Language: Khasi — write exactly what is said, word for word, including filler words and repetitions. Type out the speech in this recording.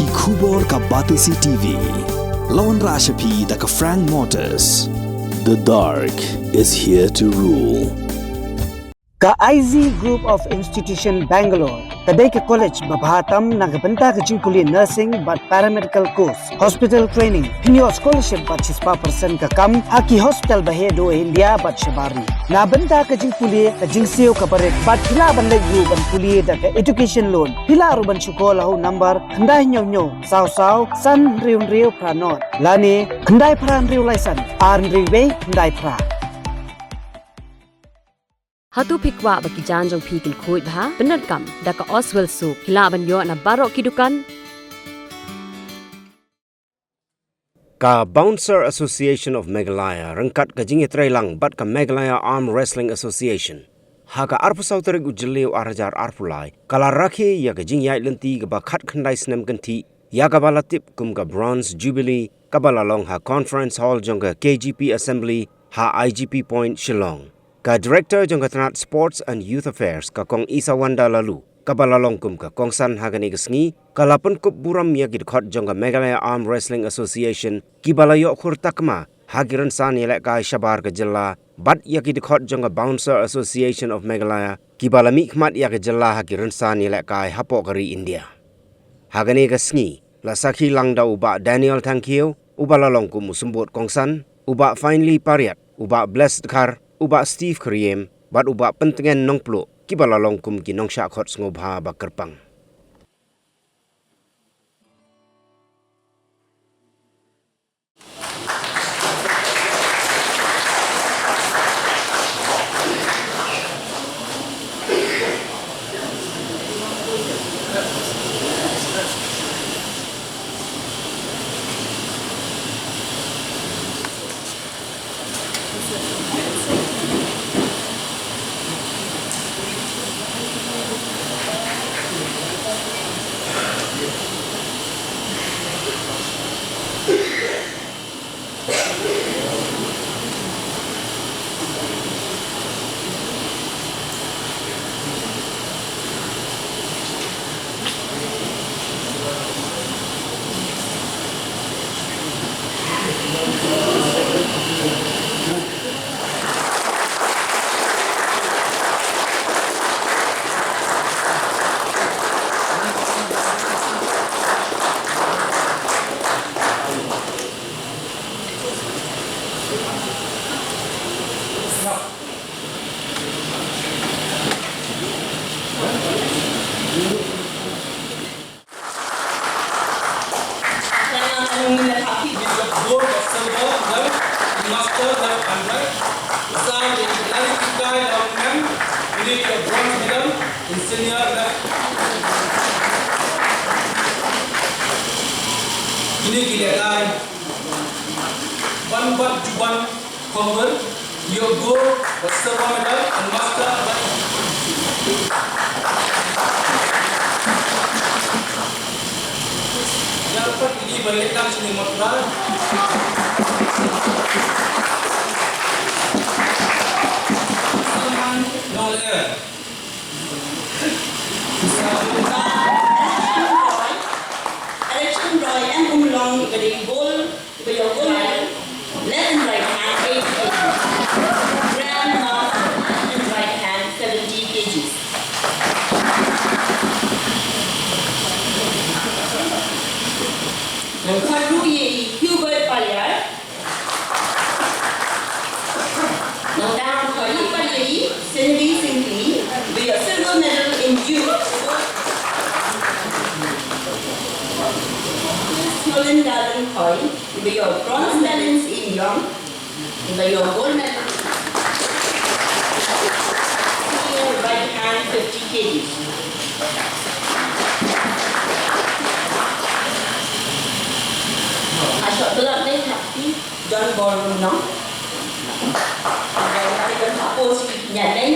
Ki khubor ka Batesi T V. La wanrah sha phi da ka Frank Motors. The dark is here to rule. Ka I Z Group of Institution Bangalore ka dei ka college ba bha tam na ka bynta ka jingpule nursing bad paramedical course, hospital training, pynïoh scholarship bad shispah percent ka kam ha ki hospital ba heh duh India bad shabar ri. Na bynta ka jingpule ka jingsiew kaba rit bad phi lah ban leit ruh ban pule da ka education loan. Phi lah ruh ban shu call ha u number khyndai hynñiew hynñiew saw saw san hynriew hynriew phra nod lane khyndai phra hynriew lai san ar hynriew wei khyndai phra. Hato phi kwah ba ki jaiñ jong phi kin khuid bha? Pyndonkam da ka Oswell Soap, phi lah ban ïoh na baroh ki dukan. Ka Bouncer Association of Meghalaya ryngkat ka jingïatreilang bad ka Meghalaya Arm Wrestling Association, ha ka arphew saw tarik u Jylliew ar hajar arphew lai, ka la rakhe ïa ka jingïaid lynti kaba khatkhyndai snem kynthih, ïa kaba la tip kum ka Bronze Jubilee, kaba la long ha Conference Hall jong ka K G P Assembly ha I G P Point, Shillong. Ka Director jong ka tnat Sports and Youth Affairs, ka Kong Isawanda Laloo, kaba la long kum ka kongsan ha kane ka sngi, ka la pynkup burom ïa ki dkhot jong ka Meghalaya Arm Wrestling Association kiba la ïoh khur takma ha ki rynsan ïalehkai shabar ka jylla, bad ïa ki dkhot jong ka Bouncer Association of Meghalaya kiba la mihkhmat ïa ka jylla ha ki rynsan ïalehkai hapoh ka ri India. Ha kane ka sngi, la sakhi lang da u Bah Daniel Thangkhiew, uba la long kum u symbud kongsan, u Bah Finely Pariat, u Bah Blessed Dkhar, u Bah Steve Kyriem, bad u Bah Pyntngen Nongpluh, kiba la long kum ki nongshah khot sngewbha ba kyrpang. Kane ka sngi la thap thik bad ka bor ka silver medal, master left and right. Sa dei ka dei ka dei ka dei ka dei ka bronze medal in senior left. Kine ki lehkai ban bat juban. Congress, ïoh gold, silver medal, and master. Ïa pat kine ba leh dang shini mot ba. Salman Nongler. Election Roy, Election Roy, and Umlong, ba dei gold. Ba ïoh gold medal, left and right hand, eight K G. Grandma, left and right hand, seventy K Gs. Nang khot ruh ïa i Hubert Paliar. Nang dang khot ruh ïa i Cindy Singh, ba ïoh silver medal in judo. Nolinda Lyngkhoi. Ba ïoh bronze medal in seiñ ïong. Ba ïoh gold medal. Senior right hand fifty K G. Ashok belak ne happy John Bornong. Ba ïoh happy John hapo si nyan ne.